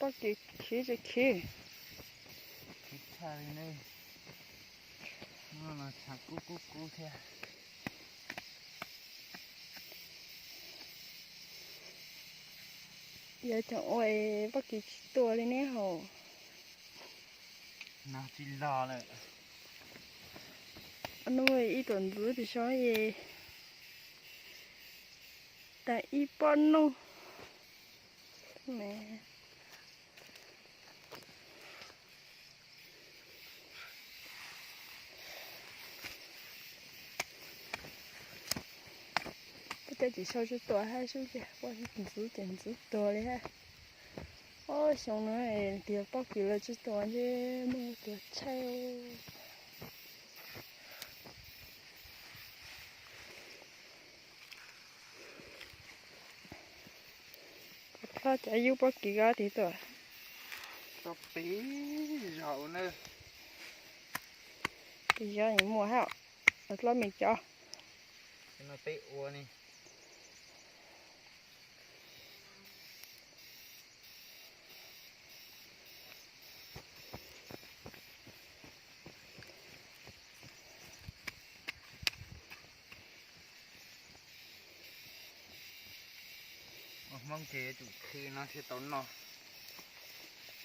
Pob kws khiv tsis khiv. Khiv tshaj li ne. Noj no tshav kub kub kub thiab. Yog tseem ua es pob kws tsis tuaj li neb haus. Nag tsis los lawm. Hnub ib tuam ntxwv tis so es tas ib pob noog. Peb cov tsis sau tsis tuaj hab sub, ntxwv ces ntxwv tuag li hab. Ob xyoo no tias pob kws los tsis tuaj ntshe muaj tuag tshaib. Hlob cov yub pob kws ko tig tuaj. Tau peb zaug na. Peb zaug muaj hab, hlob me cov. No peb ua ne. Ua Hmoob ces yuav tsum khw no thiaj tau noj.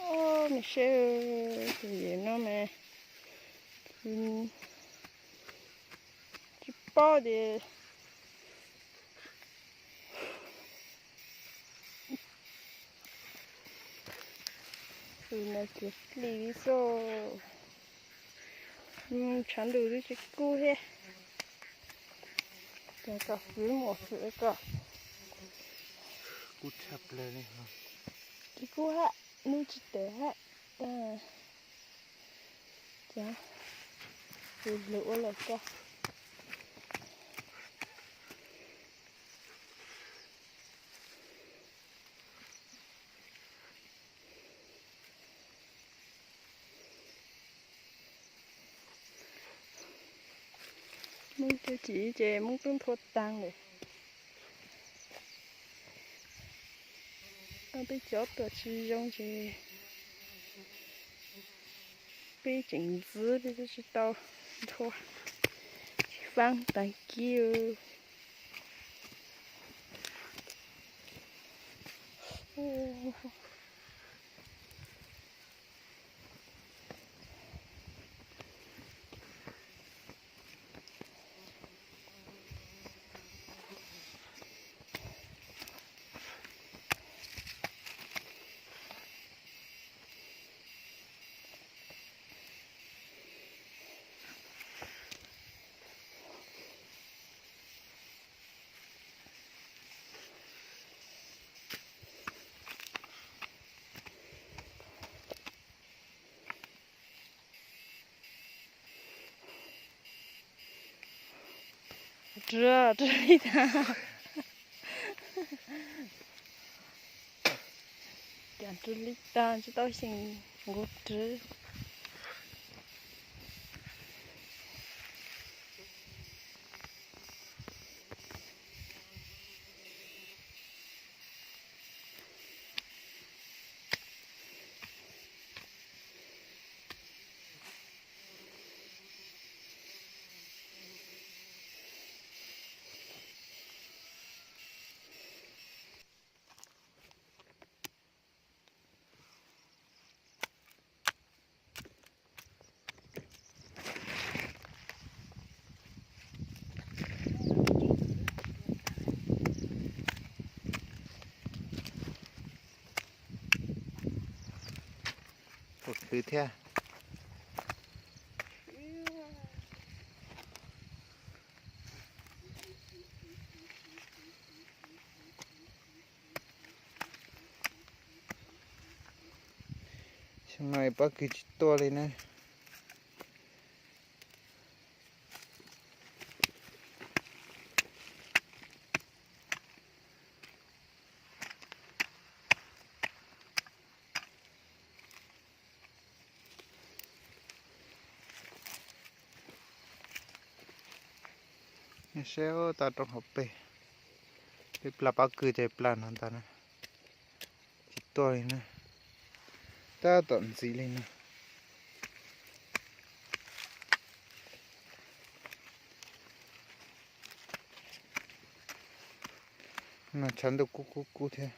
Ob, me seb, tus yawm no mas tsis paub tias tus no tsis plig li xwb. Tshav ntuj twb tsis kub thiab. Ces kom fwv mus fwv kom kub tshaj plaws li. Tsis kub hab, nub tsis tawm hab. Cas, lwm ua lawm ko. Muab cov txiv ces muab tub nthua taag lawm. Peb cov tuaj tsis zoo ces peb tseem ntxiv peb tub tsis tau nthua, tsis faab taag kib. Rwg, rwg li tag. Cas rwg li tag tsis tau xyeem nqus rwg. Ua khwv thiab. Xyoo no pob kws tsis tuaj li na. Saib tau roob hauv pes, peb plag pob kws ces plag no ntag na, tsis tuaj li na. Tab tom ntxiv li no. No tshav ntuj kub kub kub thiab.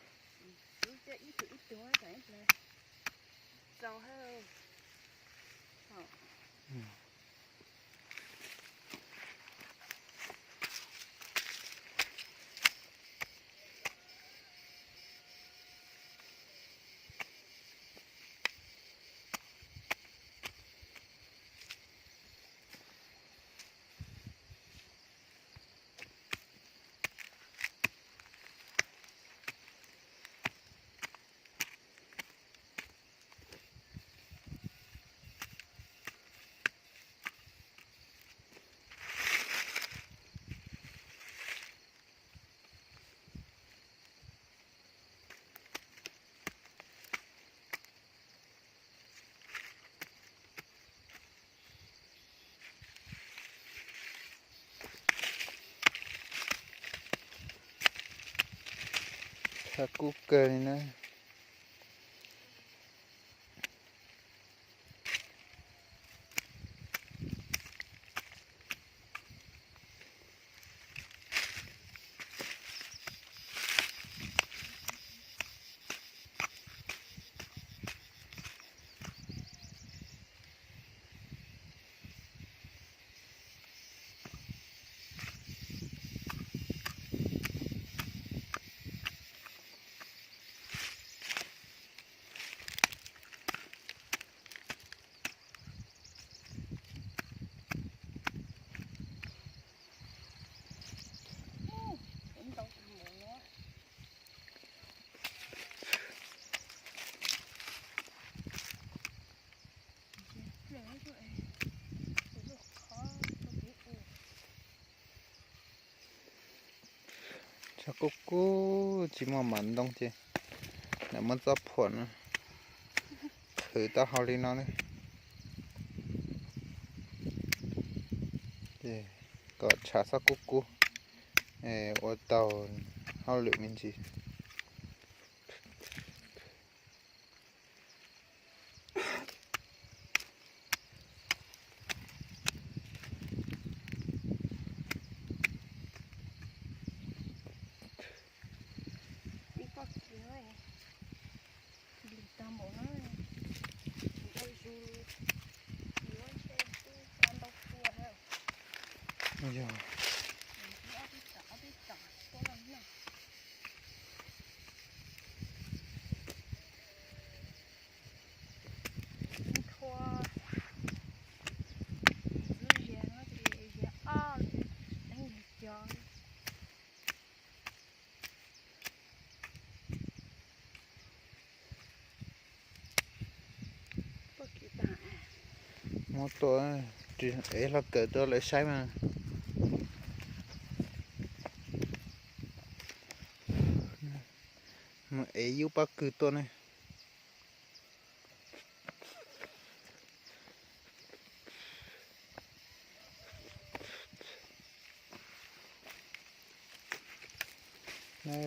Tshav kub kawg li na. Tshav kub kub tsis muaj mam ntoo ces lam muab txob phuam no qhwv taub hau li no ne. Kom tshav txhob kub kub, ua tau hauj lwm me ntsis. Ib pob kws lim tag npaum no, ntau zus, yuav ntshe twb ntau tua thiab. Yog. Ob peb tsom, ob peb tsom tuaj loj na. Ntxhua, ntxwv ziag no ces ziag ob, teeb yog cov. Muab tua, es hlo kawm rau lawv saib mas. Mus ev yub pob kws tuaj ne.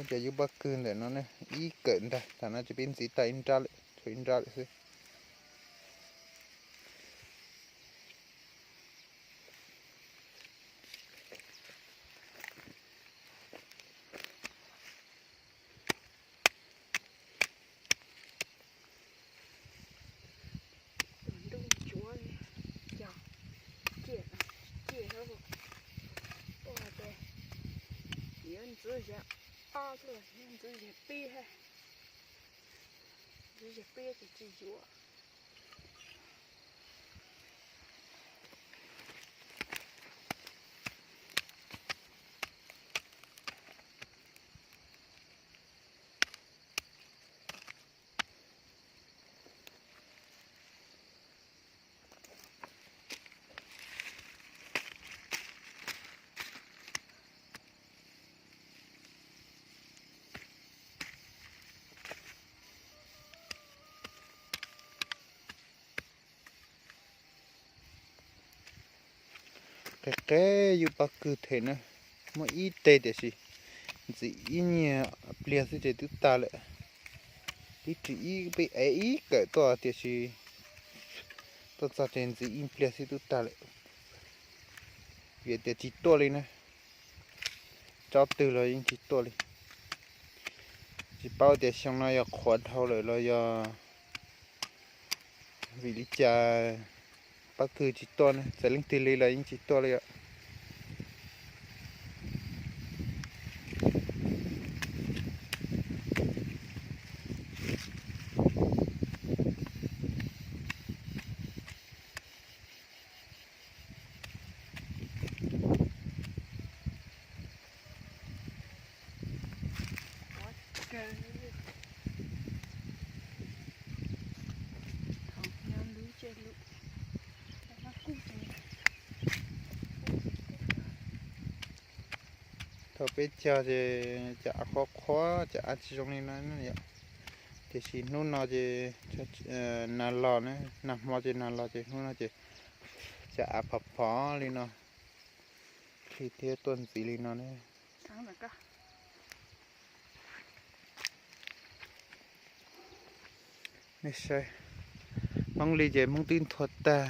Cov yub pob kws ntawm no ne, ib kawm ntag, tam no ces peb ntxiv tag ib nrab lawm, tshuav ib nrab lawm xwb. Ntuj ntsuav li, cog ciaj, ciaj, tuaj ces yuav ntxwv ziag ob tuaj, ntxwv ziag pib, ntxwv ziag pib ces tsis yuav. Qe qe yub pob kws them na, muaj ib teg tiam sis ntxiv ib nyuag pliag xwb ces twb tag lawm. Ib ris ib peb ev ib kawm tuaj tiam sis tuaj txog ces ntxiv ib pliag xwb twb tag lawm. Vim tias tsis tuaj li na, tsob twg los yeej tsis tuaj li. Tsis paub tias xyoo no yog qhuav dhau lawm los yog vim li cas pob kws tsis tuaj ne, txawm leej twg li los yeej tsis tuaj li os. Thaum peb cog ces cov av qhuav qhuav, cov av tsis zoo li no yom. Tiam sis hnub no ces nag los na, nag hmo ces nag los ces hnub no ces cov av phov phov li no, thiaj tuaj ntxiv li no ne. Nej saib, Hmoob li ces Hmoob twb nthua tag.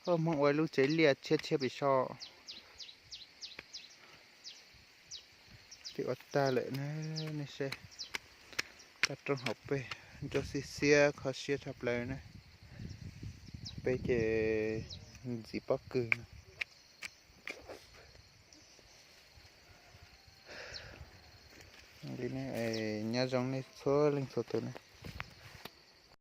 Hmoob ua lub tsev liaj tshiab tshiab pem saud. Twb ua tag lawm na, nej saib. Toj roob hauv pes nruab xiab xiab kho siab tshaj plaws na. Peb ces ntxiv pob kws no. Li ne, nyob zoo nej txhua leej txhua tus na.